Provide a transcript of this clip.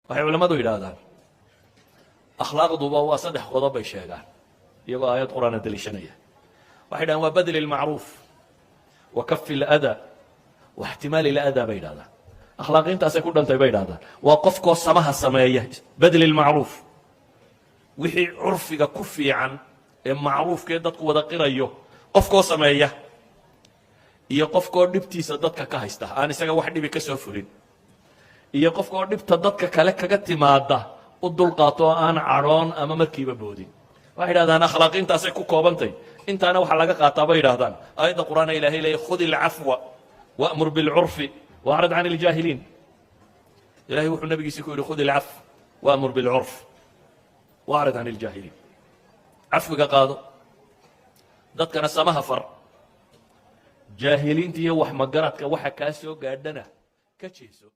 Waxay culammadu yidhaahdaan akhlaaqduba waa saddex qodob bay sheegaan, iyagoo aayad Qur-aana deliishanaya. Waxay yidhahdaan waa بذل المعروف وكف الأذى واحتمال الأذى bay yidhahdaan. Akhlaaq intaasay ku dhantay bay yidhahdaan. Waa qofkoo samaha sameeya, بذل المعروف, wixii curfiga ku fiican ee macruufkee dadku wada qirayo qofkoo sameeya, iyo qofkoo dhibtiisa dadka ka haysta, aan isaga wax dhibi ka soo fulin, iyo qofkoo dhibta dadka kale kaga timaada u dulqaato oo aan cadhoon ama markiiba boodin. Waxay yidhahdaan akhlaaq intaasay ku koobantay. Intaana waxaa laga qaataa bay yidhahdaan aayadda Qur'aana Ilahay leeyay: خذ العفو وأمر بالعرف وأعرض عن الجاهلين. Ilahay wuxuu nabigiisi ku yidhi: خذ العفو وأمر بالعرف وأعرض عن الجاهلين. Cafwiga qaado, dadkana samaha far, jaahiliinta iyo wax magaradka waxa kaa soo gaadhana ka jeeso.